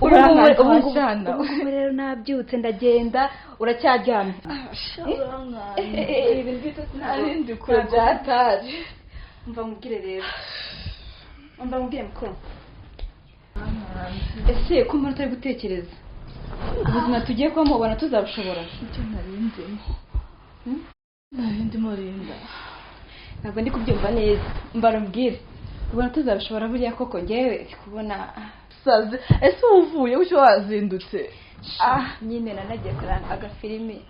Ubu ngubu Ubu ubu rero nabyutse ndagenda, uracyaryamye. Narindi kure byatari. Umva nkubwire rero, umva nkubwire mukuru. Ese ko mbona utari gutekereza ubuzima tugiye kubamo, ubona tuzabushobora? Icyo narindimo, narindimo, Linda. Ntabwo ndi kubyumva neza. Mbara umbwire, ubona tuzabishobora buriya koko? Ngewe ndi kubona Saze ese uba uvuye ucyo wazindutse? Ah, nyine nanagiye kureba agafilimi,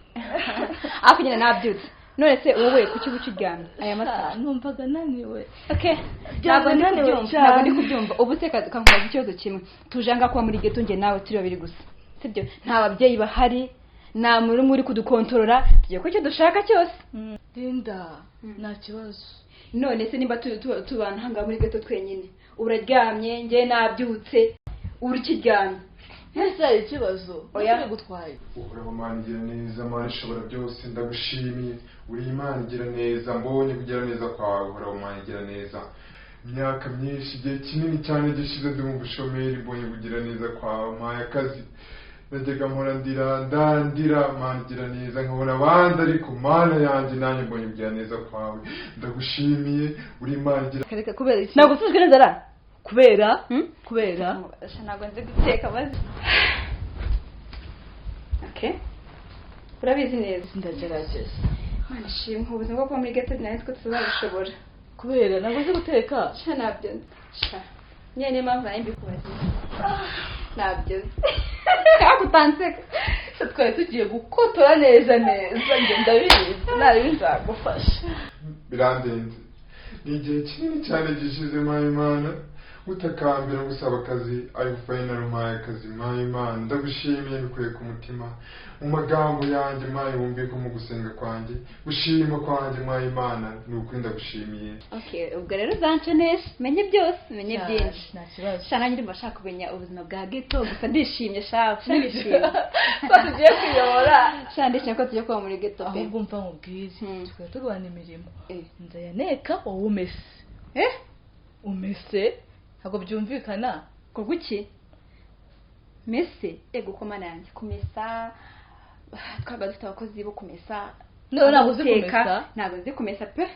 ariko nyine nabyutse. None se wowe kuki uba ukiryamye aya masaha? Numvaga naniwe. Okay, ntabwo ndi Naniwe kubyumva. cyane. Ntabwo ndi kubyumva. Ubu se kankubaza ikibazo kimwe: tuje aha ngaha kuba muri ghetto, njye nawe turi babiri gusa, sibyo? Nta babyeyi bahari, nta muntu umwe uri kudukontorora, tugiye gukora icyo dushaka cyose. Linda, nta kibazo. None se nimba tubana aha ngaha muri ghetto twenyine, uraryamye, njye nabyutse, uri ukiryamye? Ese hari ikibazo? Oya. Gutwaye. Uhoraho Mana igira neza, Mana ishobora byose, ndagushimiye. Uri Imana igira neza, mbonye kugira neza kwawe. Uhoraho Mana igira neza, imyaka myinshi, igihe kinini cyane gishize ndi mu bushomeri, mbonye kugira neza kwawe, mpaye akazi. Najyaga mpora ndira, ndandira, Mana igira neza, nkabona abandi, ariko Mana yanjye, nanjye mbonye kugira neza kwawe, ndagushimiye. Uri Imana igira Reka, kubera iki? Ntabwo usubijwe n'inzara? Kubera Hmm? Kubera Sha, ntabwo nzi guteka maze. Okay, urabizi neza. Ndagerageza. Mana ishimwe, ubuzima bwo kuba muri ghetto nari nzi ko tuzabishobora. Kubera ntabwo uzi guteka? Sha, ntabyo nzi. Sha, nyine niyo mpamvu nari mbikubaza, ntabyo nzi, ariko utanseka. Se twari tugiye gukotora neza neza. Njye ndabizi, nabi nzagufasha. Birandenze, ni igihe kinini cyane gishize mpaye Imana gutakambira gusaba akazi, ariko finally umpaye akazi. Mpaye Imana, ndagushimiye mbikuye ku mutima. Mu magambo yanjye mpaye, wumve ko mu gusenga kwanjye, gushima kwanjye, mpaye Imana, ni ukuri ndagushimiye. Okay, ubwo rero uzancenesha menye byose, menye byinshi. Nta kibazo. Sha, nanjye ndumva nshaka kumenya ubuzima bwa ghetto gusa. Ndishimye sha, ndishimye. Ko tugiye kuyobora. Sha, ndishimye ko tugiye kuba muri ghetto pe. Ahubwo mva nkubwire, tukaba tugabana imirimo. Nzayaneka, wowe umese. Eh? Umese, ntabwo byumvikana? Kuki mese? Ego ko Mana yanjye, kumesa twabaga dufite abakozi bo kumesa. None ntabwo uzi guteka. kumesa? Ntabwo nzi kumesa pe.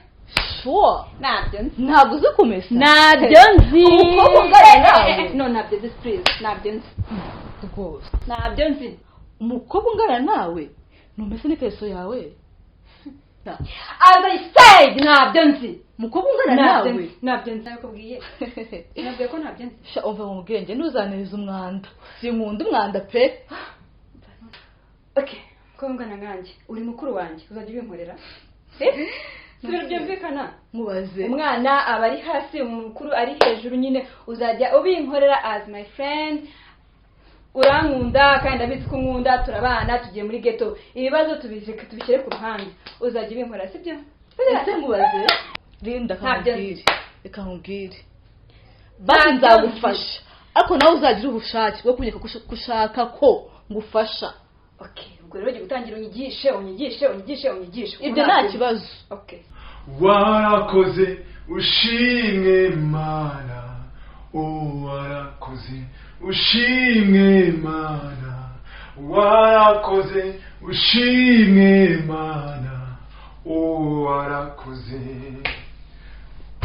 Sure? Ntabyo nzi. Ntabwo uzi kumesa? Ntabyo nzi. Umukobwa ungana nawe? No, ntabyo nzi, please, ntabyo nzi. Rwose? Ntabyo nzi. Umukobwa ungana nawe numese n'ikariso yawe? As I said, ntabyo nzi. Umukobwa ungana Ntabyo nawe? nzi, ntabyo nzi. Nabikubwiye, nabwiye ko ntabyo nzi. Sha, umva mu bwenge, ntuzanirize umwanda, sinkunda umwanda pe. Okay, ko ungana nkanjye, uri mukuru wanjye, uzajya ubinkorera. Eh, si ibintu byumvikana? Nkubaze. Umwana aba ari hasi, umukuru ari hejuru. Nyine uzajya ubinkorera as my friend. Urankunda kandi ndabizi ko unkunda. Turabana, tugiye muri ghetto, ibibazo tubishyire tubishyire ku ruhande. Uzajya ubinkorera, sibyo? Ese nkubaze, Linda? Ntabyo. Nkubwire, reka nkubwire basi, nzagufasha, ariko nawe uzagira ubushake bwo kunyereka ko ushaka ko ngufasha. Okay, ubwo rero ugiye gutangira unyigishe, unyigishe, unyigishe, unyigishe. Ibyo nta kibazo. Okay. Warakoze, ushimwe Mana. Oh, warakoze, ushimwe Mana. Warakoze, ushimwe Mana. Oh, warakoze,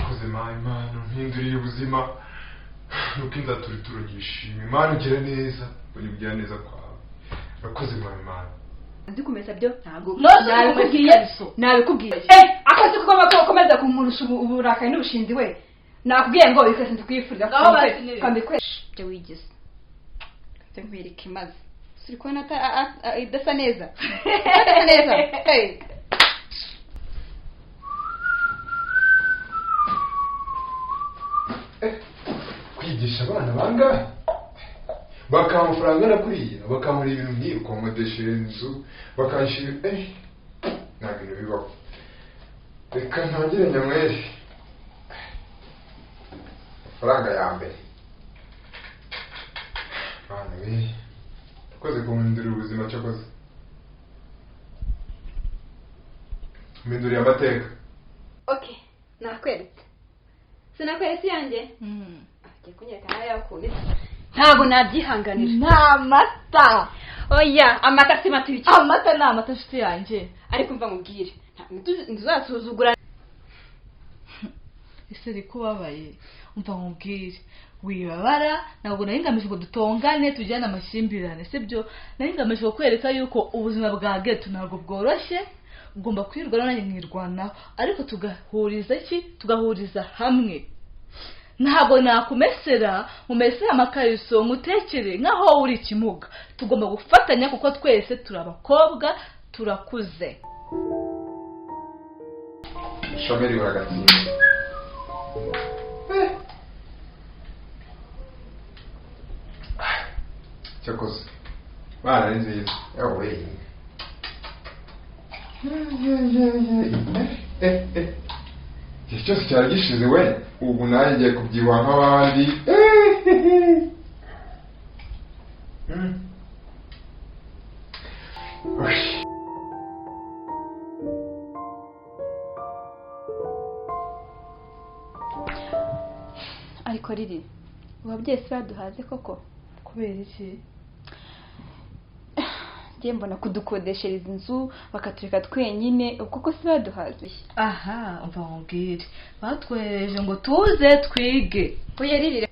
koze mana. Imana mpinduriye ubuzima, nuko inzara turi turagishima. Imana ugira neza, uri kugira neza kwawe. Urakoze mana, Imana. Nzi kumesa byo ntabwo. Ntuzi Nabikubwiye. kumesa ikariso? Nabikubwiye. Eh, akoze kuko ukomeza kumurusha uburakari n'ubushinzi. We, nakubwiye ngo ikariso nzi. Ngaho basi. Kwambikwe ibyo wigize, ibyo nkwereke maze. Turi kubona idasa neza, idasa neza. Hey. Kwigisha abana bangahe bakaha amafaranga angana kuriya, bakamura ibintu nk'ibi, ukomodesha inzu, bakanshyira, eh, nta bintu bibaho. Reka ntangire nyanywere amafaranga ya mbere. Bana be, ukoze kumpindurira ubuzima, cyakoze mpinduriye amateka. Okay, nakweretse, sinakweretse iyanjye. Ngiye kunyereka nawe yakuntu isa. Ntabwo nabyihanganira. Nta mata. Oya, amata si mata ibiki. Amata ni amata, nshuti yanjye. Ariko mva nkubwire, ntuzasuzugura. Ese riko ubabaye? Umva nkubwire, wibabara. Ntabwo nari ngamije ngo dutongane, tujyane amakimbirane, sibyo? Nari ngamije kukwereka yuko ubuzima bwa geto ntabwo bworoshye. Ugomba kwirwanaho, nanjye nkirwanaho, ariko tugahuriza iki? Tugahuriza hamwe. Ntabwo nakumesera, nkumesere amakariso, nkutekere nk'aho wowe uri ikimuga. Tugomba gufatanya kuko twese turi abakobwa, turakuze. Ubushomeri buragatsinda. Cyakoze bana ni nziza yawe. Igihe cyose cyari gishize we, ubu nanjye ngiye kubyibuha nk'abandi. Uy. Ariko riri, ababyeyi si baduhaze koko? Kubera iki? Njye mbona kudukodeshereza inzu bakatureka twenyine, ubwo koko si baduhaze? Aha, umva nkubwire, batwohereje ngo tuze twige. Oya riri,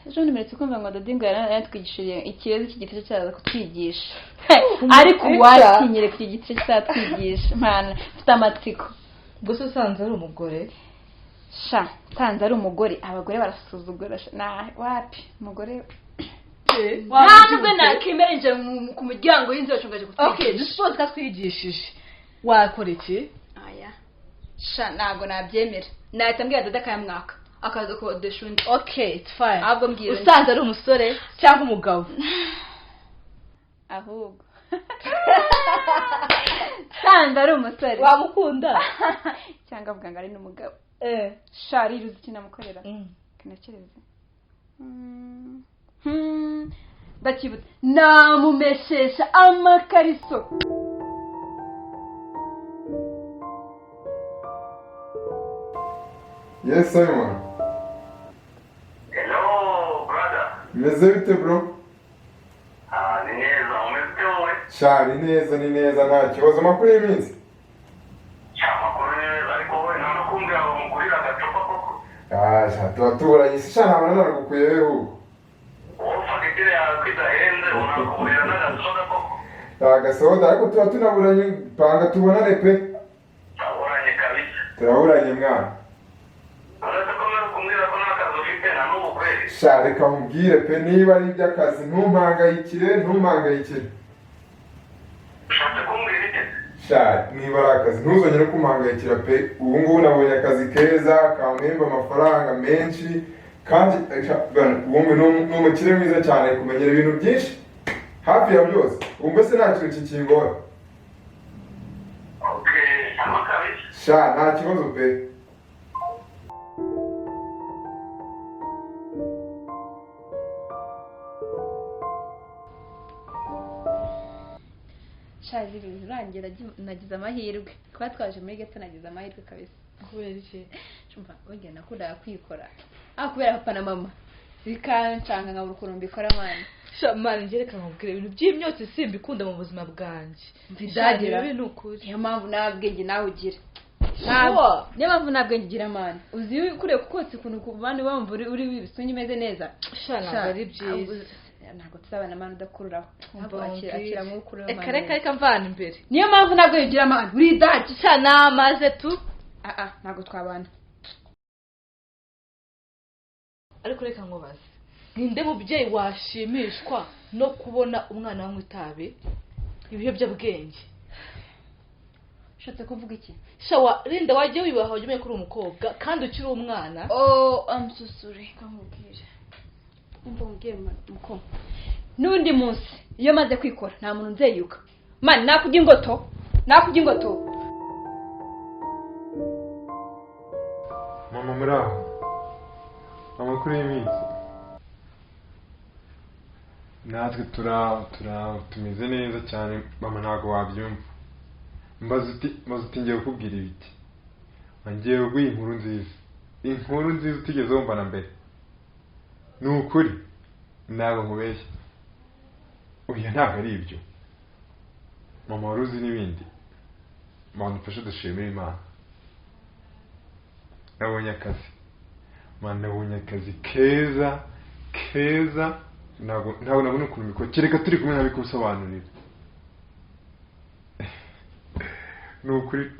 ejo bundi kumva ngo Dodi ngo yaratwigishije ikirezi cy'igiti cyaza kutwigisha, ariko wakinyereka iki giti cyatwigisha? Mwana, mfite amatsiko. Gusa usanze ari umugore? Sha, nsanze ari umugore, abagore barasuzugura sha. Na wapi, umugore nta nubwo nakemera injira ku muryango w'inzu yacu ngo aje Okay. kutwigisha. Dusipoze ko atwigishije, wakora iki? Aya sha, ntabwo nabyemera. Nahita mbwira Dada akayamwaka, akaza kodesha undi. Okay, it's fine. Ahubwo mbwira. Usanze ari umusore cyangwa umugabo? Ahubwo sanze ari umusore. Wamukunda? Cyangwa avuga ngo ari n'umugabo. Sha riri, uzi icyo namukorera? Kanakereze. Ndakibutse, namumeshesha amakariso. Yes, Simon. Hello, brother. Meze bite, bro? Ah, ni neza, umeze ute wowe? Sha, ni neza, ni neza, nta kibazo. Amakuru y'iminsi? Sha, amakuru ni meza, ariko wowe nta no kumbwira ngo mugurire agacupa koko. Ah, sha, tuba tuburanye se sha, ntabona naragukuye he ahubwo. Wowe fagitire yawe ko idahenze, unakugurira n'agasoda koko. Agasoda, ariko tuba tunaburanye. Panga tubonane pe. Turaburanye kabisa. Turaburanye, mwana. Uretse ko mbere kumbwira ko nta kazi ufite na n'ubu kweli. Sha, reka nkubwire pe, niba ari iby'akazi ntumpangayikire, ntumpangayikire. Ushatse kumbwira iki? Sha, niba ari akazi ntuzongere kumpangayikira pe. Ubu ngubu nabonye akazi keza kampemba amafaranga menshi kandi eh, sha, bwana, ubu ni umukire mwiza cyane, kumenyera ibintu byinshi hafi ya byose. Ubu mbese nta kintu kikingora. Okay, sama kabisa. Sha, nta kibazo pe. Sha riri, urangira nagize amahirwe kuba twaje muri geto, nagize amahirwe kabisa. Kubera iki? Umva, burya nakundaga kwikora, ah, kubera papa na mama bikancanga nkabura ukuntu mbikora, mwana. Sha man, njye reka nkubwire, ibintu by'imyotsi simbikunda mu buzima bwanjye. Bizagira. Sha, ni ukuri. Niyo mpamvu nta bwenge nawe ugira. Sure. Niyo mpamvu nta bwenge ugira, mwana. Uzi iyo ukuriye kukotsa ukuntu ku bandi bumva uri ibisunyi umeze neza. Sha, ntabwo ari byiza. Ntabwo tuzabana, mwana, udakururaho. Ntabwo Umva akira nkubwire. akira nk'ukururaho. Reka, reka, reka, mvana imbere. Niyo mpamvu nta bwenge ugira, mwana, uri idage. Sha, namaze tu. Ah ah, ntabwo twabana. Ariko reka nkubaze, ninde mubyeyi washimishwa no kubona umwana anywa itabi, ibiyobyabwenge? Ushatse kuvuga iki? Sha Linda, wajya wibaha, wajya umenya ko uri umukobwa kandi ukiri umwana. Oh, I'm so sorry. Kamubwire. Umva nkubwire muko. N'undi munsi iyo maze kwikora nta muntu nzeyuka. Man, nakujya ingoto. Nakujya ingoto. Mama, muri aho? Amakuru y'iminsi? Natwe turaho, turaho, tumeze neza cyane. Mama, ntabwo wabyumva. Mbaza uti ngiye kukubwira ibiki? Ngiye kuguha inkuru nziza, inkuru nziza utigeze wumva na mbere. Ni ukuri ntabwo nkubeshya. Oya, ntabwo ari ibyo mama, wari uzi n'ibindi. Mama, ufashe dushimire Imana, nabonye akazi. Mama, nabonye akazi keza keza. Ntabwo nabona ukuntu mbikora, kereka turi kumwe nabikusobanurira. Ni ukuri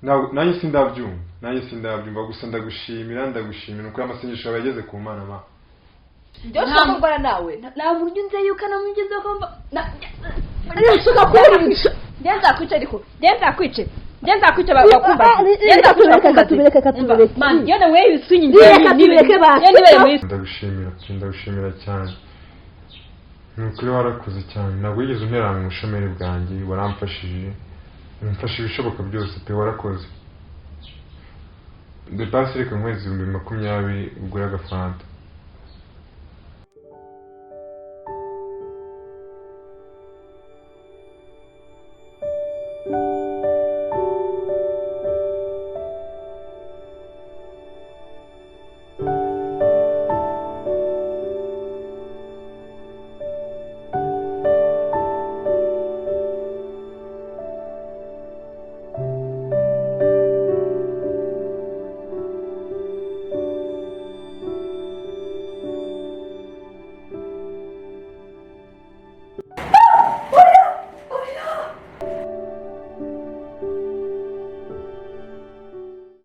nanjye sindabyumva, nanjye sindabyumva. Gusa ndagushimira, ukuri amasengesho yawe yageze ku Mana ma. Njyewe ushaka kurwana nawe? Nta buryo nzi yuko namugeze ko mva. Nshaka kubura. Njye nzakwica, ariko njye nzakwice, njye nzakwica bakumva, njye nzakwica bakumva. Reka tubireke. Man, njye nawe ibisunyi. Reka tubireke basi. Njye nibere muri Ndagushimira, ndagushimira cyane. Ni ukuri warakoze cyane, ntabwo wigeze unterana mu bushomeri bwanjye, waramfashije, umfasha ibishoboka byose pe, warakoze. De basi reka nkwezi 20,000 ugure agafanta.